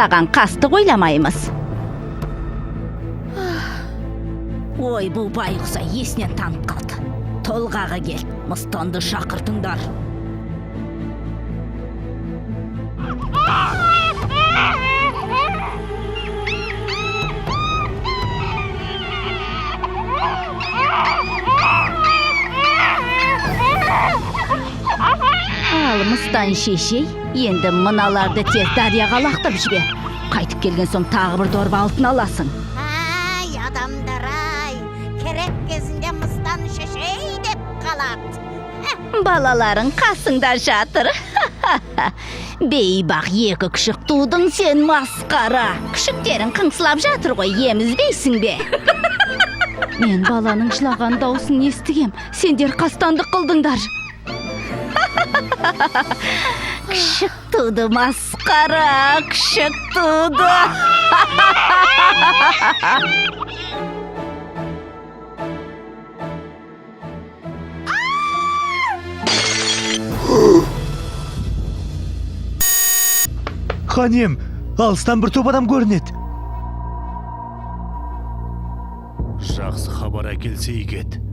Саған қастық ойламаймыз. Ой, бұл байғұс есінен танып қалды. Толғағы кел, мыстанды шақыртыңдар. Ал мыстан шешей, енді мыналарды тез дарияға лақтырып жібер. Қайтып келген соң тағы бір дорба алтын аласың. Ай, адамдар ай, керек кезінде мыстан шешей деп қалады. Балаларың қасыңда жатыр. Бейбақ, екі күшік тудың сен, масқара. Күшіктерің қыңсылап жатыр ғой, емізбейсің бе? Мен баланың жылаған даусын естігем. Сендер қастандық қылдыңдар. Күшік туды, масқара, күшік туды. Хан ием, алыстан бір топ адам көрінеді. Жақсы хабар әкелсе игі еді.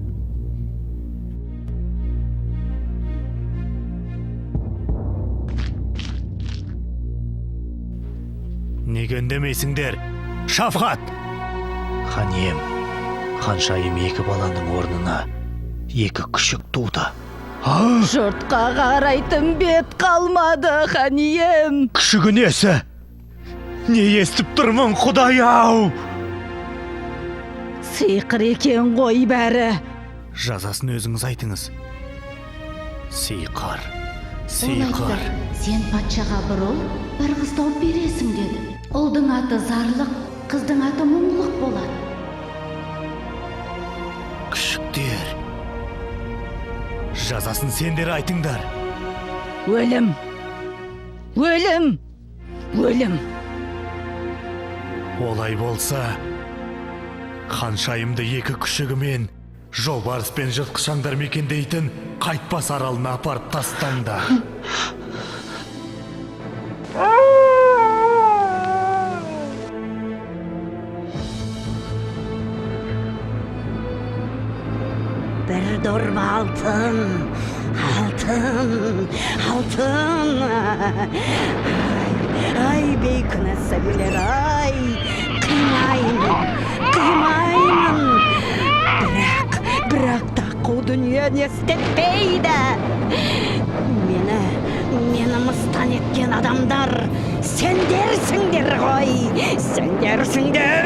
Неге үндемейсіңдер? Шафқат! Хан ием, ханшайым екі баланың орнына екі күшік туды. Жұртқа қарайтын бет қалмады, хан ием. Күшігі несі? Не естіп тұрмын, құдай ау! Сиқыр екен ғой бәрі. Жазасын өзіңіз айтыңыз. Сиқыр. Ол Сиқыр. айтты, сен патшаға бір ұл, бір қыз тауып бересің деді. Ұлдың аты Зарлық, қыздың аты Мұңлық болады. Күшіктер. Жазасын сендер айтыңдар. Өлім! Өлім! Өлім! Олай болса, ханшайымды екі күшігімен жолбарыс пен жыртқыш аңдар мекендейтін Қайтпас аралына апарып тастаңдар. Бір дорба алтын, алтын, алтын. Ай, бейкүнә сәбилер, ай, қимаймын, қимаймын. Бірақ та қу дүние не істетпейді. Мені мыстан еткен адамдар сендерсіңдер ғой, сендерсіңдер.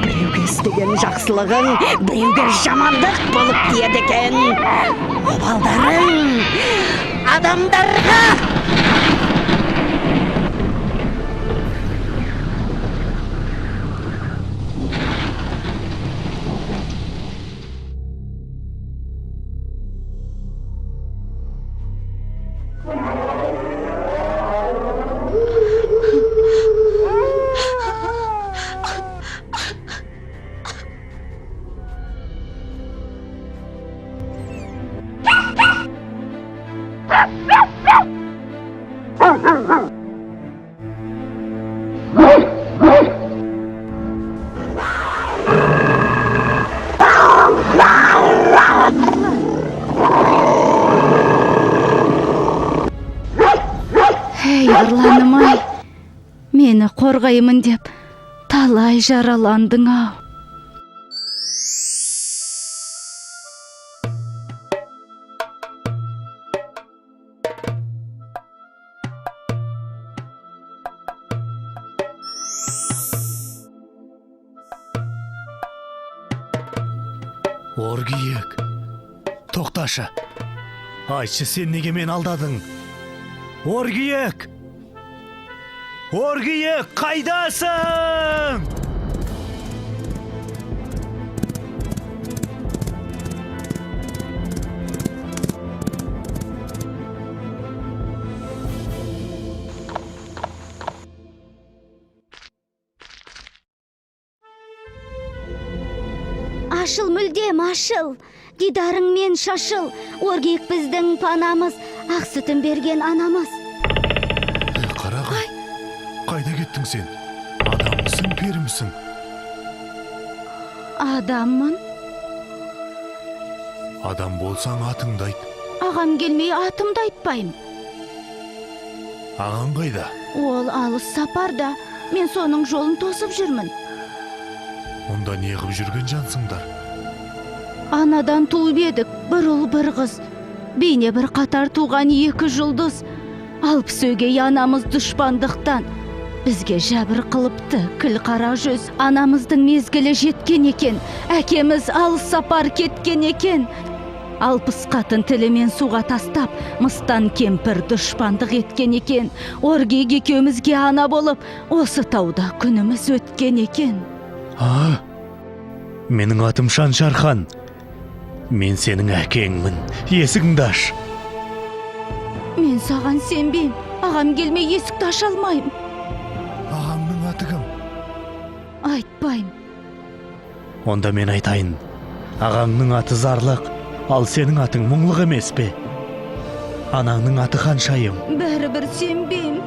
Біреуге істеген жақсылығың біреуге жамандық болып тиеді екен. Обалдарың адамдарға. Ей, арланым ай, мені қорғаймын деп талай жараландың ау. Оргиек, тоқташы. Айтшы, сен неге мені алдадың? Оргиек! Оргиек, қайдасың? Ашыл мүлдем, ашыл, дидарыңмен шашыл. Оргиек біздің панамыз, ақ сүтін берген анамыз. Қарағым. Қайда кеттің сен? Адаммысың, перімсің? Адаммын. Адам болсаң атыңды айт. Ағам келмей атымды айтпаймын. Ағаң қайда? Ол алыс сапарда. Мен соның жолын тосып жүрмін. Онда не қып жүрген жансыңдар? Анадан туып едік, бір ұл, бір қыз. Бейне бір қатар туған екі жұлдыз. Алпыс өгей анамыз дұшпандықтан бізге жәбір қылыпты кіл қара жүз. Анамыздың мезгілі жеткен екен, әкеміз алыс сапар кеткен екен. 60 қатын тілімен суға тастап, мыстан кемпір дұшпандық еткен екен. Оргек екеумізге ана болып, осы тауда күніміз өткен екен. А, менің атым Шаншархан. Мен сенің әкеңмін. Есігіңді аш. Мен саған сенбеймін. Ағам келмей есікті аша алмаймын. Ағаңның аты кім? Айтпаймын. Онда мен айтайын. Ағаңның аты Зарлық, ал сенің атың Мұңлық емес пе? Анаңның аты Ханшайым. Бәрібір сенбеймін.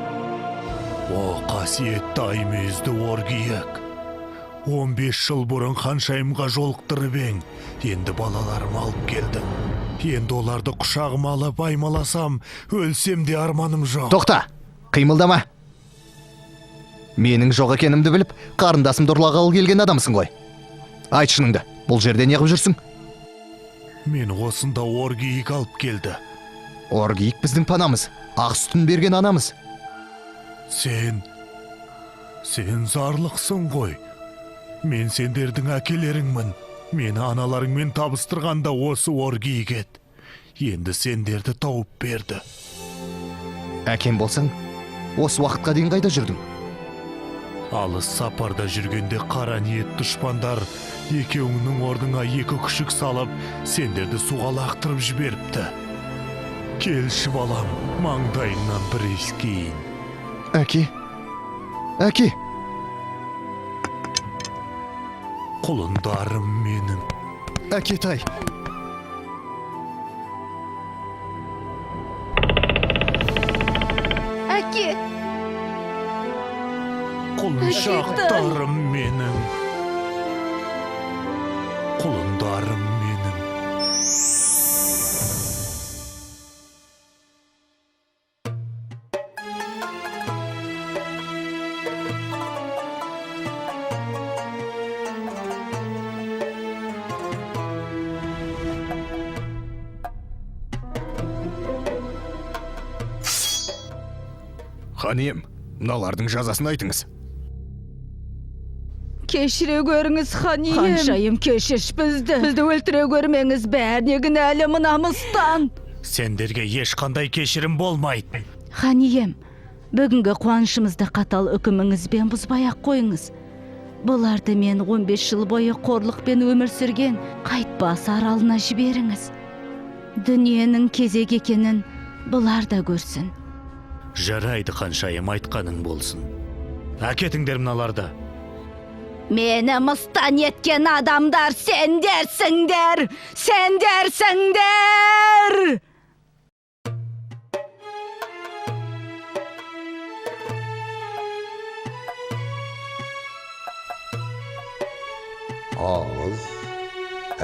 О, қасиетті ай мүйізді Оргиек. 15 жыл бұрын Ханшайымға жолықтырып ең. Енді балаларым алып келдің. Енді оларды құшағыма алып аймаласам, өлсем де арманым жоқ. Тоқта, қимылдама. Менің жоқ екенімді біліп, қарындасымды ұрлағалы келген адамсың ғой. Айт шыныңды, бұл жерде не қып жүрсің? Мен осында Оргиек алып келді. Оргиек біздің панамыз, ақ сүтін берген анамыз. Сен зарлықсың ғой. Мен сендердің әкелеріңмін. Мені аналарыңмен табыстырғанда осы Оргиек еді. Енді сендерді тауып берді. Әкем болсаң, осы уақытқа дейін қайда жүрдің? Алыс сапарда жүргенде қара ниет дұшпандар екеуіңнің орныңа екі күшік салып, сендерді суға лақтырып жіберіпті. Келші балам, маңдайыңнан бір иіскейін. Әке, әке. Құлындарым менің. Әкетай. Әке. Құлыншақтарым менің. Құлындарым менің. Хан ием, мыналардың жазасын айтыңыз. Кешіре көріңіз, хан ием. Ханшайым, кешірш бізді. Бізді өлтіре көрмеңіз, бәріне кінәлі мына мыстан. Сендерге ешқандай кешірім болмайды. Хан ием, бүгінгі қуанышымызды қатал үкіміңізбен бұзбай-ақ қойыңыз. Бұларды мен 15 жыл бойы қорлықпен өмір сүрген қайтпас аралына жіберіңіз. Дүниенің кезек екенін бұлар да көрсін. Жарайды, ханшайым, айтқаның болсын. Әкетіңдер мыналарды. Мені мыстан еткен адамдар сендерсіңдер! Сендерсіңдер! Аңыз,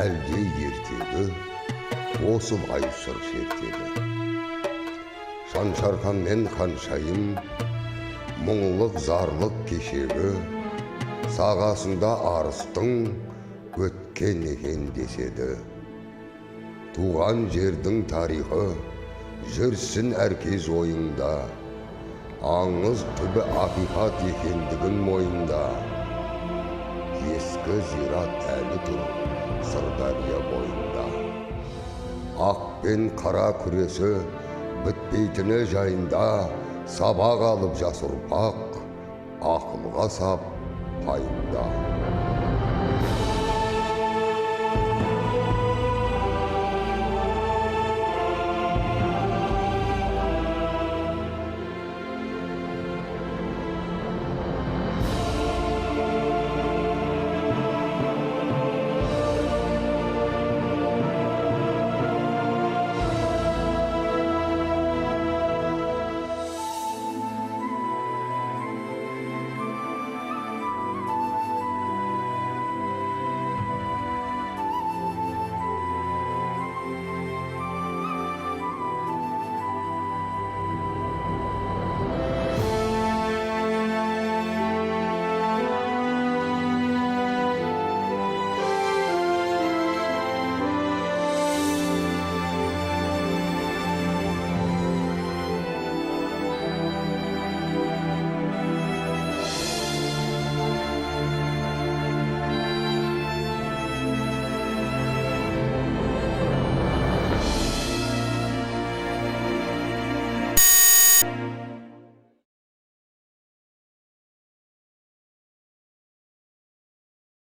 әлде ертегі, осылай сыр шертеді. Шаншархан мен Ханшайым, мұңлық зарлық кешегі, сағасында арыстың өткен екен деседі. Туған жердің тарихы жүрсін әркез ойыңда, аңыз түбі ақиқат екендігін мойында. Ескі зират әлі тұр Сырдария бойында. Ақ пен қара күресі бітпейтіні жайында сабақ алып жас ұрпақ ақылға сап пайымда.